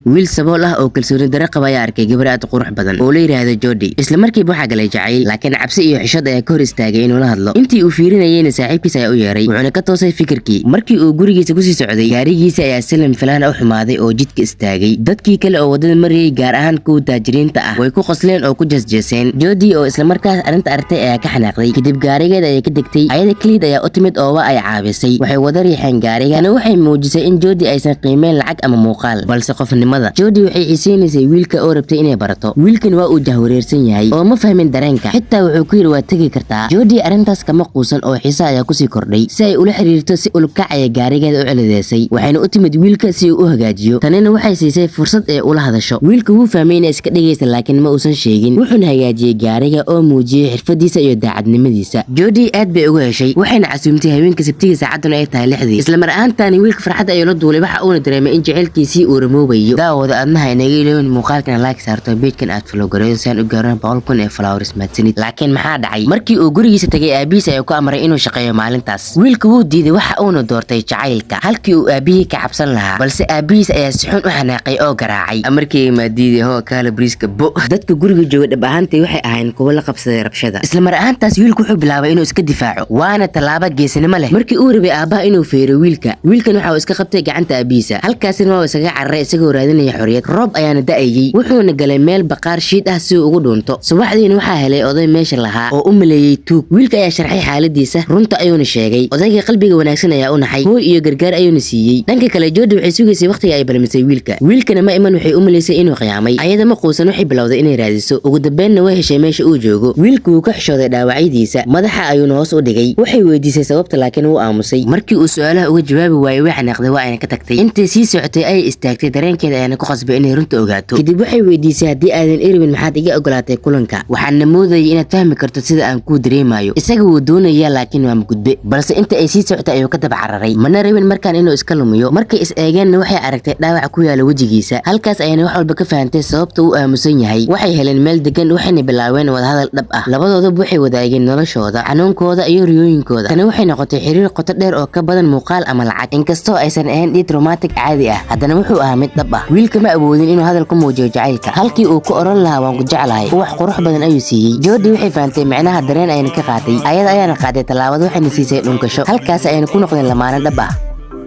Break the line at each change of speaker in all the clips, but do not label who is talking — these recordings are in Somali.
Wiil sabool ah oo kalsooni darro qaba ayaa arkay gabar aad u qurux badan oo la yidhaahdo Jody. Isla markiiba waxaa galay jacayl, laakiin cabsi iyo xishood ayaa ka hor istaagay inuu la hadlo. Intii uu fiirinayeyna, saaxiibkiis ayaa u yeeray, wuxuuna ka toosay fikirkii. Markii uu gurigiisa kusii socday, gaarigiisa ayaa si lama filaan u xumaaday oo jidka istaagay. Dadkii kale oo waddada marayay, gaar ahaan kuwa taajiriinta ah, way ku qosleen oo ku jeesjeeseen. Jody oo isla markaas arrinta aragtay ayaa ka xanaaqday. Kadib gaarigeeda ayay ka degtay. Ayada keliid ayaa u timid oo waa ay caabisay. Waxay wada riixeen gaariga. Tani waxay muujisay in Jody aysan qiimeyn lacag ama muuqaal, balse qofnimada. Jody waxay xiiseynaysay wiilka oo rabtay inay barato. Wiilkan waa uu jahwareersan yahay oo ma fahmin dareenka. Xitaa wuxuu ku yidhi, "Waad tegi kartaa." Jody arrintaas kama quusan oo xiisa ayaa kusii kordhay. Si ay ula xiriirto, si ula kac ayay gaarigeeda u celideysay, waxayna u timid wiilka si uu u hagaajiyo. Tanina waxay siisay fursad ay ula hadasho. Wiilka wuu fahmay inay iska dhigaysa, laakiin ma uusan sheegin. Wuxuuna hagaajiyey gaariga oo muujiyey xirfadiisa iyo daacadnimadiisa. Jody aad bay uga heshay, waxayna casuumtay haweenka Sabtiga, saacaduna ay tahay 6-dii. Isla mar ahaantaani wiilka farxadda ayuu la duulay, waxa uuna dareemay in jaceylkiisii uu rumoobayo. Daawada, adnaha inaga ilowin muuqaalkan like saarto, page-kan aad follow gareeyo si aan u gaarno 100,000 ee followers. Mahadsanid. Laakiin maxaa dhacay? Markii uu gurigiisa tegay, aabihiis ayaa ku amray inuu shaqeeyo maalintaas. Wiilka wuu diiday, waxa uuna doortay jacaylka halkii uu aabihii ka cabsan lahaa. Balse aabihiis ayaa si xun u xanaaqay oo garaacay. Amarkii maadiiday hoo kaala briiska bo. Dadka guriga jooga dhab ahaantii waxay ahayn kuwo la qabsaday rabshada. Isla mar ahaantaas wiilku wuxuu bilaabay inuu iska difaaco, waana tallaabo geesinimo leh. Markii uu rabay aabbaha inuu feero wiilka, wiilkan waxa uu iska qabtay gacanta aabihiisa. Halkaasina waa uu isaga cararay isagoo raadinaya xorriyad. Roob ayaana da'ayey, wuxuuna galay meel baqaar shiid ah si uu ugu dhuunto. Subaxdiina waxaa helay oday meesha lahaa oo u maleeyey tuug. Wiilka ayaa sharxay xaaladiisa, runta ayuuna sheegay. Odayga qalbiga wanaagsan ayaa u naxay, hooy iyo gargaar ayuuna siiyey. Dhanka kale, Jody waxay sugaysay waqtiga ay balmisay wiilka. Wiilkana ma iman. Waxay u malaysay inuu khiyaamay. Ayada ma quusan, waxay bilowday inay raadiso. Ugu dambeynna way heshay meesha uu joogo. Wiilku wuu ka xishooday dhaawacyadiisa, madaxa ayuuna hoos u dhigay. Waxay weydiisay sababta, laakiin wuu aamusay. Markii uu su-aalaha uga jawaabi waayey, way xanaaqday, waa ayna ka tagtay. Intay sii socotay ayay istaagtay. Dareenkeeda ayaana ku qasbay inay runta ogaato. Kadib waxay weydiisay, "Haddii aadan irabin, maxaad iga ogolaatay kulanka? Waxaana moodayay inaad fahmi karto sida aan kuu dareemayo." Isaga wuu doonaya, laakiin waa mugudbe. Balse inta ay sii socotay ayuu ka daba cararay, mana rabin markaan inuu iska lumiyo. Markay is eegeenna, waxay aragtay dhaawac ku yaala wejigiisa. Halkaas ayana wax walba ka fahantay sababta uu aamusan yahay. Waxay heleen meel degan, waxayna bilaabeen wadahadal dhab ah. Labadoodaba waxay wadaageen noloshooda, xanuunkooda iyo riyooyinkooda. Tani waxay noqotay xiriir qoto dheer oo ka badan muuqaal ama lacag. Inkastoo aysan ahayn date romantic caadi ah, haddana wuxuu ahaa mid dhab ah. Wiilka ma awoodin inuu hadal ku muujiyo jacaylka. Halkii uu ku oran lahaa "Waan ku jeclahay," wax qurux badan ayuu siiyey. Jody waxay fahantay micnaha dareen ayna ka qaatay. Ayada ayaana qaaday tallaabada, waxayna siisay dhunkasho. Halkaas ayna ku noqdeen lamaane dhab ah.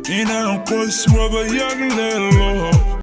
Inaan qoys wada yagleelo.